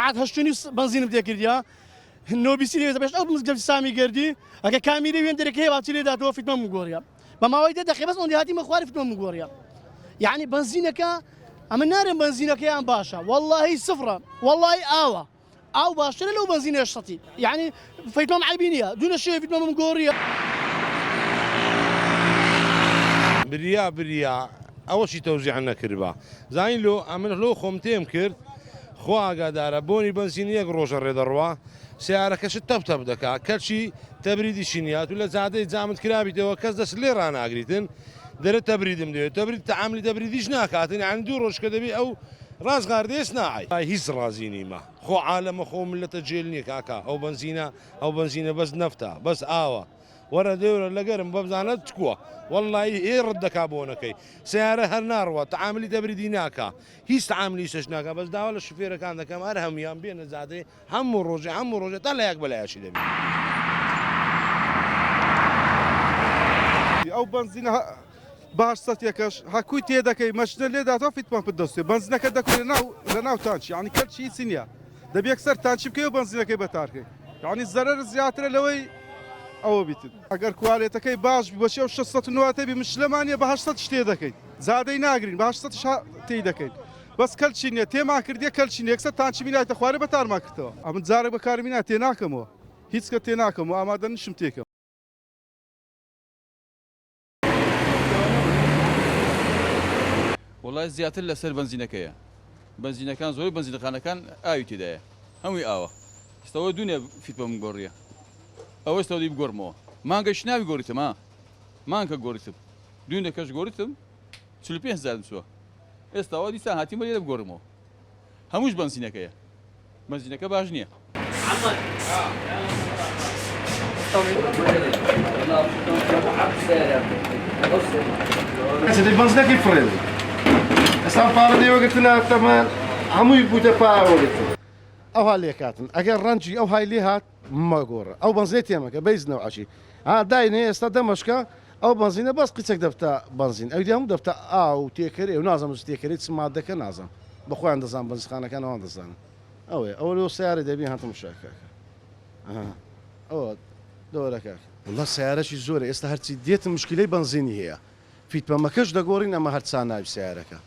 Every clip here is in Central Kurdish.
سەعات 8:30 بەنزینم تێکردیا نۆ بیستی لێ پێش ئەو مزگەفتی سامی گەردی ئەگە کامیرەی وێن دەرەکە هەیە واچی لێداتەوە فیتمەم گۆڕیە بە ماوەی 10 دەقیقە بەس ئەوەندەی هاتیمە خوارێ فیتمەم گۆڕیە یعنی بەنزینەکە ئەمە نارێم بەنزینەکەیان باشە واللهی سفرە واللهی ئاوە ئاو باشترە لەو بەنزینە شەتی یعنی فیتمەم عەیبی نییە دوونە شێ فیتمەم گۆڕیە. بریا بریا ئەوەشی تەوزیع نەکردبا زانی لۆ ئەمن لۆ خۆم تێم کرد خوا ئاگادارە بۆنی بەنزین یەک ڕۆژە ڕێ دەڕوا سیارەکەشت تەپ تەپ دەکا کەچی تەبریدیشی نییە تو لە جادەی جامت کرابیتەوە کەس دەست لێ ڕاناگریتن دەرێ تەبریدم دەوێت تەبرید تەعاملی تەبریدیش ناکاتن یعنی دوو ڕۆژ کە دەبی ئەو ڕازغار دێس ناعی هیچ ڕازی نیمە خۆ عالەمە خۆ ملەتە جێل نییە کاکە ئەو بەنزینە ئەو بەنزینە بەس نەفتە بەس ئاوە وەرە دێورە لەگەرم بەبزانە تکوە وەڵی ئێ ڕت دەکا بۆنەکەی سیارە هەر ناڕوە تەعاملی تەبریدی ناکا هیچ تەعاملی شتەش ناکا بەس داوا لە شوفێرەکان دەکەم هەر هەموویان بێنە جادەی هەموو ڕۆژێ هەموو ڕۆژێ تا لایەک بەلایەکی دەبی. ئەو بەنزینە بە هەشت سەتێکەش هەکوی تێدەکەی مەشنە لێداتەوە فیت پەمپت دەستێ بەنزینەکە دەکوێ لەناو لەناو تانچی یعنی کەلکی هیچی نییە دەبی یەکسەر تانچی بکەی و بەنزینەکەی بەتارکەی یعنی زەرەر زیاترە لەوەی ئەوە بیتن ئەگەر کوالێتەکەی باش بی بۆچی ئەو 690 بی مشلەمان نیە بە 800 شتێ دەکەین زادەی ناگرین بە 800 تێی دەکەین بەس کەلکی نیە تێمان کردیە کەلکی نیە یەکسەر تانچی مینایتە خوارێ بەتارمان کردەوە ئەمن جارێک بەکاری مینا تێ ناکەمەوە هیچ کە تێ ناکەمەوە ئامادە نیشم تێکەم. وەڵای زیاتر لەسەر بەنزینەکەیە بەنزینەکان زۆربەی بەنزینخانەکان ئاوی تێدایە هەمووی ئاوە ئێستا دوونێ فیت بەم گۆڕیە ئەوە ئێستا دی بگۆڕمەوە مانگەش ناوی گۆڕیتم ها مانگە گۆڕیتم دوونێ کەش گۆڕیتم 45 هەزارم چووە ئێستاوە دیسان هاتیمە لێرە بگۆڕمەوە هەمووش بەنزینەکەیە بەنزینەکە باش نییە. دەی بەنزینەکەی فڕێنی ئێستا پارە لێ وەگرتنە تەمان هەمووی بووتە پارە وەگرتن ئەوها لێکاتن ئەگەر ڕەنجی ئەو های لێ هات مەگۆڕە ئەو بەنزینەی تێمەکە بەیز نەوعەکی ها داینێ ئێستا دەمەشکە ئەو بەنزینە بەس قیچەک دەبتە بەنزین ئەوی دی هەموو دەبتە ئاو تێکەرێ و نازانم چ تێکەرێ چ مادەکە نازانم بە خۆیان دەزان بەنزینخانەکان ئەوان دەزانن ئەوەیە ئەوە لۆ سەیارە دەبی هاتم شاکاکە ئەها ئەوە دۆرە کاکە. وەڵا سەیارەشی زۆرە ئێستا هەرچی دێت مشکیلەی بەنزینی هەیە فیتپەمەکەش دەگۆڕین ئەمە هەر چا نابی سەیارەکە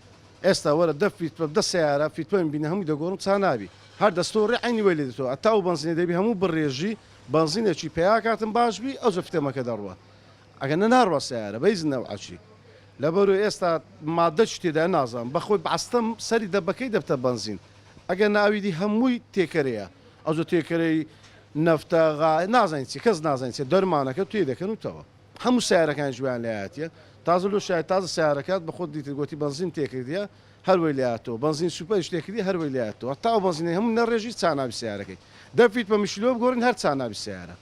ئێستا وەرە دە فیتپەم دە سەیارە فیتپەم بینە هەمووی دەگۆڕم چا نابی هەر دەستۆ ڕێ عەینی وەی لێ دێتەوە ئەتا ئەو بەنزینە دەبی هەموو بڕێژی بەنزینێکی پەیا کاتم باش بی ئەوجە فیتەمەکە دەڕوا ئەگەر نە ناڕوا سەیارە بە هیچ نەوعەکی لەبەرو ئێستا ماددە چی تێدایە نازانم بەخۆی بەعەستەم سەری دەبەکەی دەبتە بەنزین ئەگەر نا ئەوی دی هەمووی تێکەرەیە ئەوجە تێکەرەی نەفتە غا نازانین چی کەس نازانین چیە دەرمانەکە تێ دەکەن و تەواو هەموو سەیارەکانیش وایان لێهاتیە تازە لۆ شای تازە سەیارەکات بەخۆت دیتت گۆتی بەنزین تێکردیە هەر وەی لێهاتەوە بەنزین سوپەریش تێکردی هەر وەی لێهاتەوە هەتا ئەو بەنزینەی هەموو نەڕێژی چا نابی سەیارەکەی دە فیت پەمیش لۆ بگۆڕین هەر چا نابی سەیارە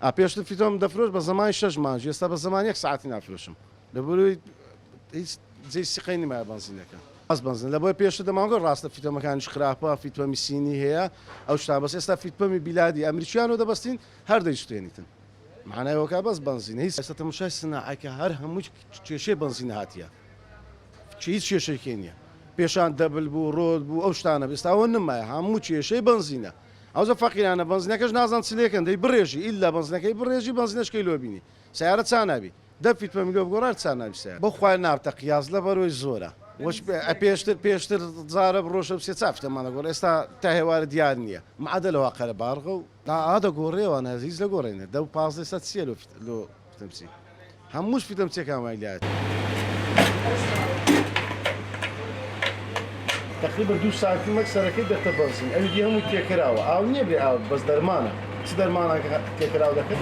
ئا پێشتر فیتۆم دەفرۆشت بە زەمانی شەش مانگ ئێستا بە زەمانی یەک سەعاتی نافرۆشم لەبەرئەوەی هیچ جێی سیقەی نمایە بەنزینەکە. ڕاست بەنزین لەبەر پێشتر دەمانگۆت ڕاستە فیتۆمەکانیش خراپە فیتۆمی سینی هەیە ئەو شتان بەس ئێستا فیتپەمی بیلادی ئەمریکیانەوە دەبەستین هەر دەیسوتێنیتن مەعنای ئەوەکا بەس بەنزینە هیچ ئێستا تەماشای سناعەکە هەر هەمووی کێشەی بەنزین هاتیە هیچ کێشەیەکی نییە پێشان دەبل بوو ڕۆد بوو ئەو شتانە ئێستا ئەوە نمایە هەموو کێشەی بەنزینە ئەوجە فەقیرانە بەنزینەکەش نازان چ لێکەن دەی بڕێژی ئیلا بەنزینەکەی بڕێژی بەنزینەشکەی لۆ بینی سەیارە چا نابی دە فیت پەمی لۆ بگۆڕە هەر چا نابی سەیارە بۆ خوایە نابتە قیاس لەبەرۆی زۆرە وەش پێشتر پێشتر جارە بڕۆشە بسێ چا فیتەمان دەگۆڕ ئێستا تا هێوارە دیار نییە معادە لەوە قەرەباڵغە و ئا دەگۆڕێوانە هیچ لەگۆڕێنێ دە و 15 سەد چییە لۆ لۆ فیتەمچی هەمووش فیتەمچیەکان وای لات. تەقریبەن دوو سانتیمەک سەرەکەی دەتە بەنزین ئەوی دی هەمووی تێکراوە ئاو نیە بێ ئاو بەس دەرمانە چ دەرمانە تێکراو دەکەن.